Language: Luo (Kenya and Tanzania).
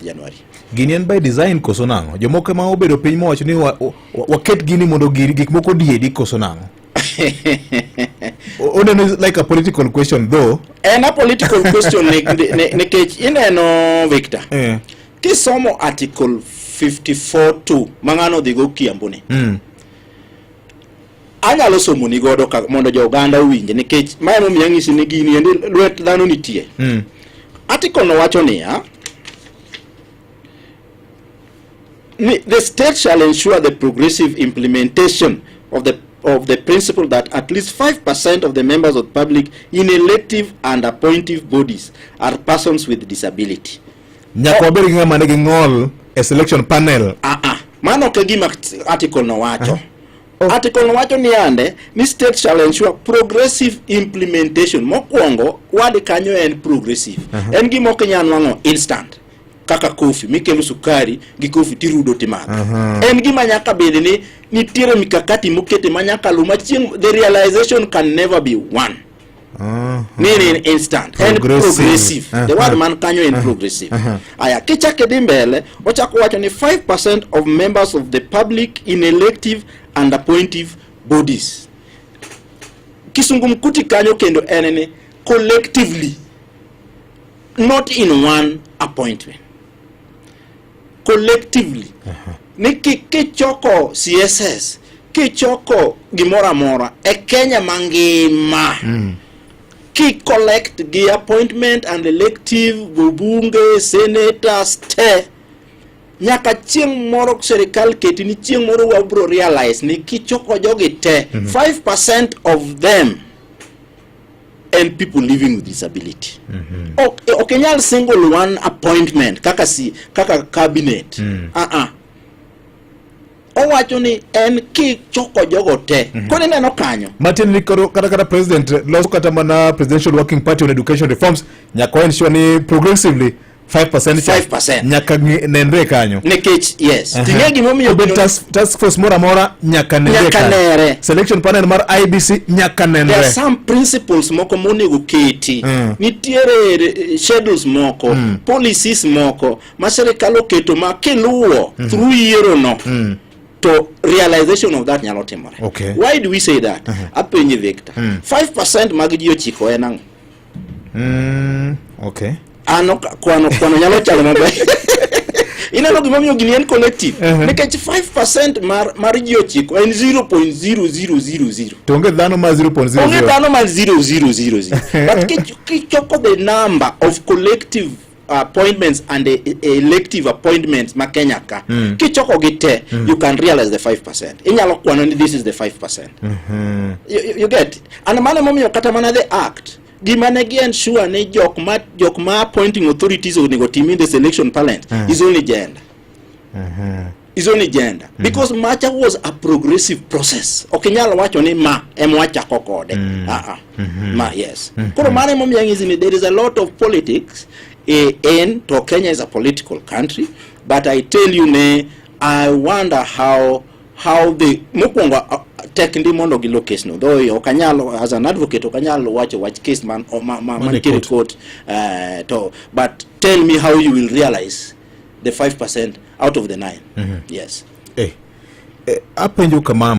January. Gini en by design koso nang'o? Jomoko ema obedo piny mowacho ni waket gini mondo gik moko odiedi koso nang'o? Oneno like a political question though. En a political question nikech ineno, Victor, kisomo article 54(2) ma ng'ano odhigo Kiambu ni, anyalo somo ni godo mondo jo oganda owinje, nikech ma emomiyo anyisi ni gini endi lwet dhano nitie. Article no wacho niya ni the state shall ensure the progressive implementation of the principle that at least 5% of the members of the public in elective and appointive bodies are persons with disability. Nyaka wabed gi ng'ama nigi ng'ol e selection panel. Ah ah, mano ok e gima article no wacho. Oh. Article no wacho ni ande ni state shall ensure progressive implementation. Mokwongo, word kanyo en progressive. En gima ok inyal nwang'o instant. Kaka kofi mikelo sukari gi kofi tirudo timadho. En gima nyaka bed ni nitiere mikakati mokete ma nyaka lu ma chieng' the realization can never be one. Ni ni instant. En Progressive. progressive. The word man kanyo en progressive. Aya, kichako idhi mbele, ochako wacho ni 5% of members of the public in elective and appointive bodies. Kisungumkuti kanyo kendo en ni collectively, not in one appointment. Collectively. Ni kichoko CSS, kichoko gimoro amora e Kenya mangima, ki collect gi appointment and elective wabunge, senators te, nyaka chieng' moro sirikal keti ni chieng' moro wabro realize ni kichoko jogi te, 5% of them and people living with disability. Ok inyal single one appointment kaka si kaka cabinet. Ah ah, owacho ni en kichoko jogo te. Koro ineno kanyo. Matiende ni koro kata president loso kata mana Presidential Working Party on Education Reforms, nyaka ensure ni progressively 5% cha 5%. nyaka nenre kanyo. Nikech yes, ting'e gimomiyo. Obed task force moro amora, nyaka nenre Nyaka kanyo. nere. Selection panel mar IEBC nyaka There are nenre. some principles moko monego keti. Nitiere schedules moko, policies moko ma sirikal oketo ma kiluwo through yiero no, to realization of that nyalo timore. Why do we say that? Apenji, Victor, 5% mag ji 9 en ang'o? Okay. Ano kwano nyalo chalo maber. Ineno gimomiyo gini en collective? Nikech 5% mar ji 9 en 0.0000. To onge dhano ma 0.00. Onge dhano mar 0000, but kichoko the number of collective appointments and elective appointments ma Kenya ka, kichoko gi te, you can realize the 5%. Inyalo kwano ni this is the 5%. You get it? And mano emomiyo kata mana the act, gima ne gi ensure ni jok ma appointing authorities onego tim in the selection panel is only gender, is only gender, because macha was a progressive process. Ok inyal wacho ni ma ema wachako kode. Ah, ah. Ma yes. Koro mano emomiyo ang'isi ni there is a lot of politics in to Kenya is a political country, but I tell you ne I wonder how the mokwongo tek ndi mondo gilo case no, though ok anyal, as an advocate, ok anyal wacho wach case man ma Man e mantiere court. court, to but tell me how you will realize the 5% out of the 9. Yes. Apenjo kama.